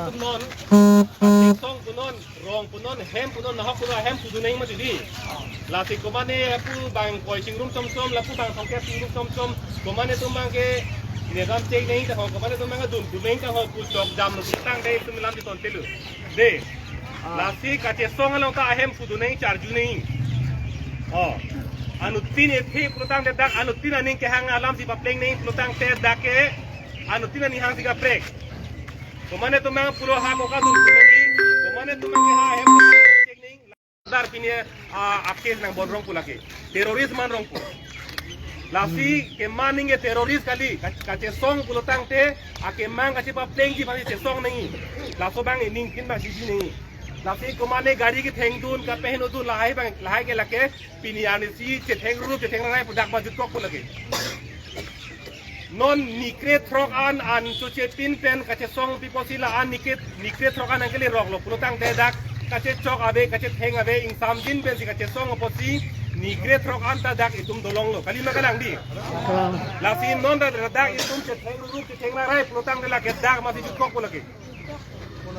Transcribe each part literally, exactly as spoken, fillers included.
Punon, song punon, rong punon, hem punon, nahok punon, hem pudun nang mati di. Lasi komane pu bang koi chingrum chom chom, lapu bang thongke chingrum chom chom, komane atum abangke, ne dam chek nang ta ho, komane atum abangke dun dun nang ta ho, pu chok damlo, tangte itum lam di ton telu. De. Ah. Lasi kachesong along ta ahem pudun nang charju nang. Oh. Anuttin ethe pulotangte dak, anuttin aning kehang alam si papleng nang pulotangte dak ke, anuttin aning hang si kaprek. Komane atum abang pulo ha koka dun nang, komane atum abang ke ha hem chek nang. Dar pini, ah, akes nang bon rong pu lake. Terrorist man rong pu. Lasi keman nang ke terrorist kali, ka-, kachesong pulotangte, akemang kachepaplengji aphan chesong nang. Laso abang ining kin abang siji nang. Lasi komane gari ketheng dun, kapeheno dun, lahai abang, lahai ke lake, pini arnisi chetheng rup, chetheng rangrai pu dak abang jutkok pu lake. Non nikre throk an, an chochepin pen kachesong pipo si la-an nikre, nikre throk an nangkele roklo pulotangte dak kachechok ave, kachetheng ave, ingsamjin pensi kachesong apotsi nikre throk an ta dak itum dolonglo. Kali ma kalang di? Kalang. Lasi non dak, dak itum chetheng rup, chetheng rangrai pulotangte lake dak masi jutkok pu lake.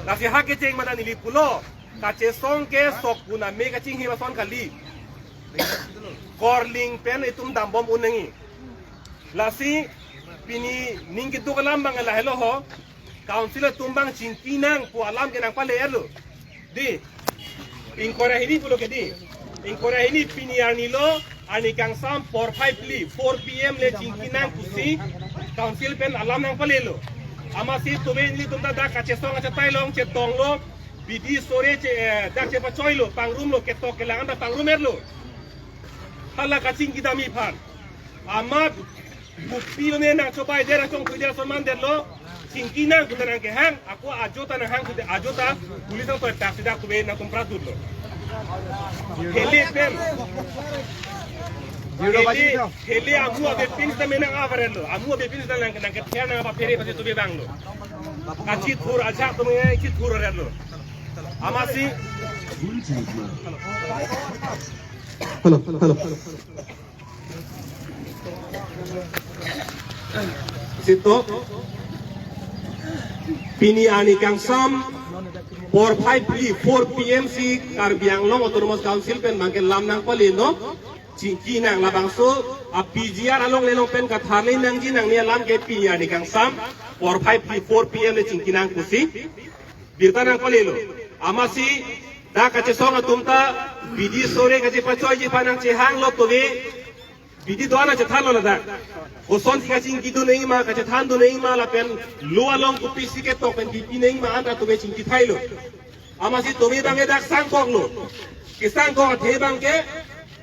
Lasi ha kecheng mata neli pulo, kachesong ke sok puna me kachinghi lason kali. Korling pen itum dambom un nangji. Lasi pini ning keduk alam abang lahelo ho. Council atum abang chingki nang pu alam ke nangpale-etlo. Di. Ingkoi ra hini pulo ke di. Ingkoi ra hini pini arni lo, arni kangsam porphai phli, four P M le chingki nang pusi council pen alam nangpalelo. Amatsi tumi nelitum ta dak kachesong achatai along chetonglo, bidi sore che, eh, dak chepachoilo, pangrumlo, ketok kelang an ta pangrum-etlo. Hala kachingki damji aphan. Amat bupilo ne nangchobai det, achongthui det, ason mandetlo. Chingki nang pu ta nangkehang, ako ajo ta nanghang pu ta, ajo ta police nangtoi tak sida kube nangtum pradutlo. Hele pen. Hele, hele amu avepin sita me nang-avaretlo. Amu avepin sita nang, nangkether nangpaphere pasi tumi abanglo. Kachithur ajak tumi chithur-etlo. Amatsi. Hello, hello. Sito. Pini arni kangsam porphai phli, four P M si Karbi Anglong Autonomous Council pen abangke lam nangpalelo. Chingki nang labangso a P G R along le along pen katharli nangji nangne alam ke pini arni kangsam porphai phli, four P M le chingki nang pusi birta nangpalelo. Amatsi dak kachesong atum ta bidi sore kachepachoiji aphan nangchehanglo tumi. Bidi do-an nangchethanlo ladak. Kosonsi kachingki dun nangji ma, kachethan dun nangji ma lapen lo along kopisi ketok pen kipi nangji ma an ta tumi chingki thailo. Amatsi tumi abangke dak sangkoklo. Kesangkok athe abangke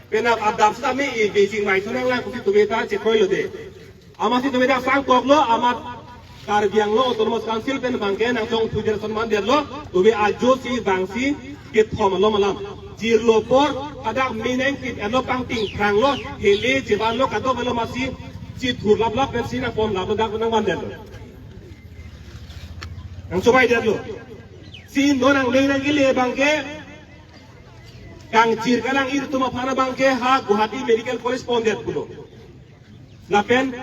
penap adap sitame e Beijing mai thu nanglang pusi tumi ta chekroilo de. Amatsi tumi dak sangkoklo, amat Karbi Anglong Autonomous Council pen abangke nangchongthui det, ason mandetlo, tumi ajo si vangsi kethom alom alam. Jirlo apor, hadak me nangkip-etlo, pangting phranglo, hele chevanlo, kadokavelo amatsi chithur laplap pensi nangpon laplo, dak nangmandetlo. Nangchobaidetlo. Si non nangne nangkele abangke, kangchir kalang-ir atum aphan abangke ha Guwahati Medical College pondet pulo. Lapen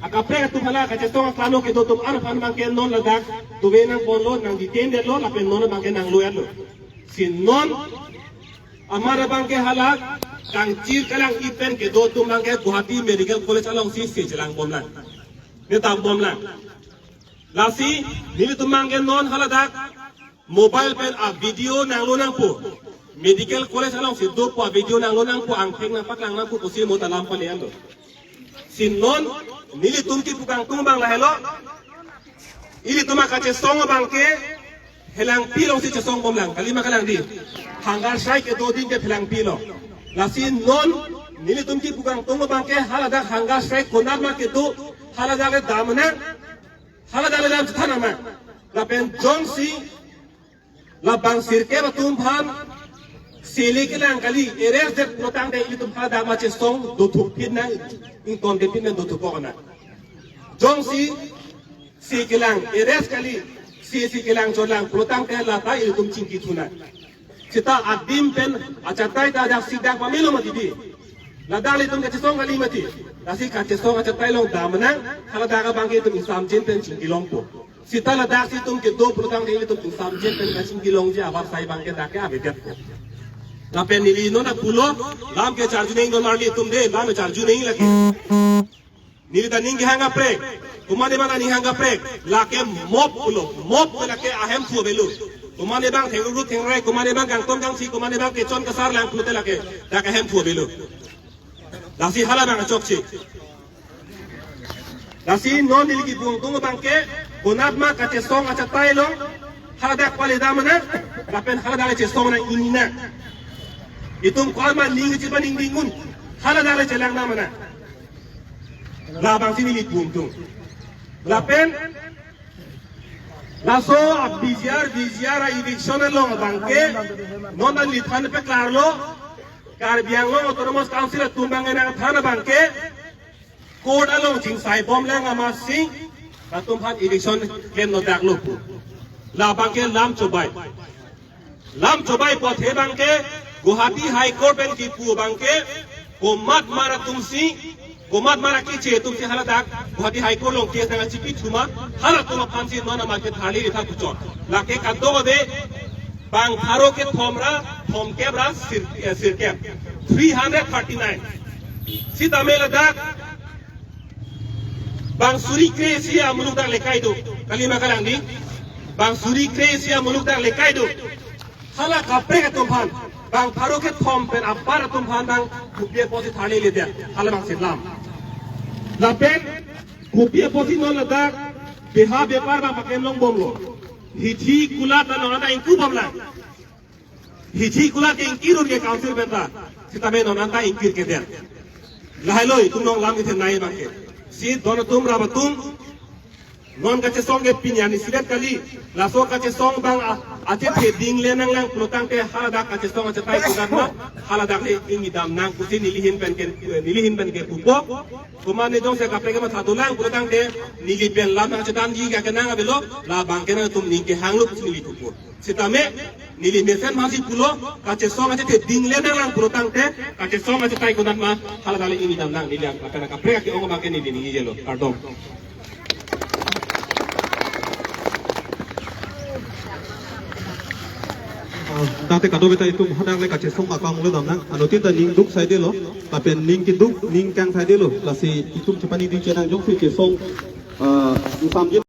akaprek atum hala kachesong aklano kedo atum an aphan abangke non ladak tumi nangponlo, nang-detain detlo, lapen non abangke nanglo-etlo. Si non amat abangke hala kangchir kalang-ir pen kedo atum abangke Guwahati Medical College alongsi se chelangbom nang. Ne dambom nang. Lasi nelitum abangke non haladak mobile pen a-video nanglo nangpo. Medical College alongsi dopo a-video nanglo nangpo, angthek nangpaklang nangpo pusi mo ta lam pale-etlo. Si non nelitum kipu kangtung abang lahelo. Ilitum akachesong abangke Helangpi alongsi chesongbom lang, kali ma kalang di. Hunger strike kedo adim ke Helangpi along. Lasi non nelitum kipu kangtung abangke haladak hunger strike konat ma kedo, haladak le dam nang, haladak le dam chethan nang. Lapen jongsi labang sirkep atum aphan sele kelang kali, arrest det pulotangte ilitum haladak ma chesong dothukpin nang, ingtontepin nang, dothukpok nang. Jongsi se kelang, arrest kali, se, se kelang chotlang pulotangte lata ilitum chingki thu nang. Seta adim pen achatai ta dak si dak pamelo mati di. Ladak ilitum kachesong kali mati. Lasi kachesong achatai along dam nang, haladak abangke itum ingsamjin pen chingki longpo. Seta ladak si itum kedo pulotangte ilitum ingsamjin pen kachingki longji avarsai abangke dak ke avedet ko. Lapen neli non apulo, lam ke charju nangji non marli itum de, lam ke charju nangji lake. Neli ta ning kehang kaprek, komatne abang ta ning hang kaprek, lake mob pulo, mob ke lake ahemphu avelo. Komatne abang thengru thengrai, komatne abang kangton kangsi, komatne abang kechon kasar lang pulote lake, dak ahemphu avelo. Lasi hala abang chokche. Lasi non neli kipu ingtung abangke, konatma kachesong achatai along, haladak pale dam nang, lapen haladak le chesong nang ingni nang. Itum komatma ning chipa ning dingun, haladak le chelang dam nang. Labangsi neli pu ingtung. Lapen, laso a-VGR, VGR a-eviction along abangke, non neli than peklarlo, Karbi Anglong Autonomous Council atum abang nangthan abangke, court along chingsai bom lang amatsi, latum aphan eviction klem nodaklo pu. Labangke lam chobai. Lam chobai pu athe abangke, Guwahati High Court pen kipu abangke, komatma atumsi, komatma akeche atumsi haladak, Guwahati High Court along case nangchipi thuma, halatum aphansi non amat ke tharli ritha puchot. Lake kadokave, bang pharo kethom ra, thomkep ra, sir, eh, sirkep. Three hundred thirty-nine. Sitame ladak, bang suri kre-isi amuluk dak lekai do. Kalima kalang di. Bang suri kre-isi amuluk dak lekai do. Hala kaprek atum aphan, bang pharo kethom pen apar atum aphan bang kopi apotsi tharli ledet. Hala abangsi lam. Lapen, kopi apotsi non ladak, beha bepar bang paklem long bomlo. Hithi kulat ta non anta ingku bom lang. Hithi kulat ke ingkir un ke council pen ta. Sitame non anta ingkir kedet. Lahai lo itum along lam kethenei abangke. Si don atum rap atum. Non kachesong ke pini arni isivet kali. Laso kachesong abang a-, achethe dingle nanglang pulotangte haladak kachesong achatai konatma. Haladak le ingni dam nang pusi neli ahin pen ke, neli ahin pen ke pupo. Komatne jongsi kaprek kematha dolang pulotangte neli pen lam nangchedamji ke kenang avelo. Labangke nangtum ning kehanglo pusi neli pupo. Sitame, neli mesen aphansi pulo, kachesong achethe dingle nanglang pulotangte, kachesong achatai konatma, haladak le ingni dam nang neli ang, lapen kaprek ke-ong abangke neli ningjelo, kardom. Ah, tangte kadokave ta itum hadak le kachesong akam le dam nang, anuttin ta ning duk saidelo, lapen ning keduk, ning kang saidelo, lasi itum chepaningri chenang jongsi chesong, ah, ingsamjin.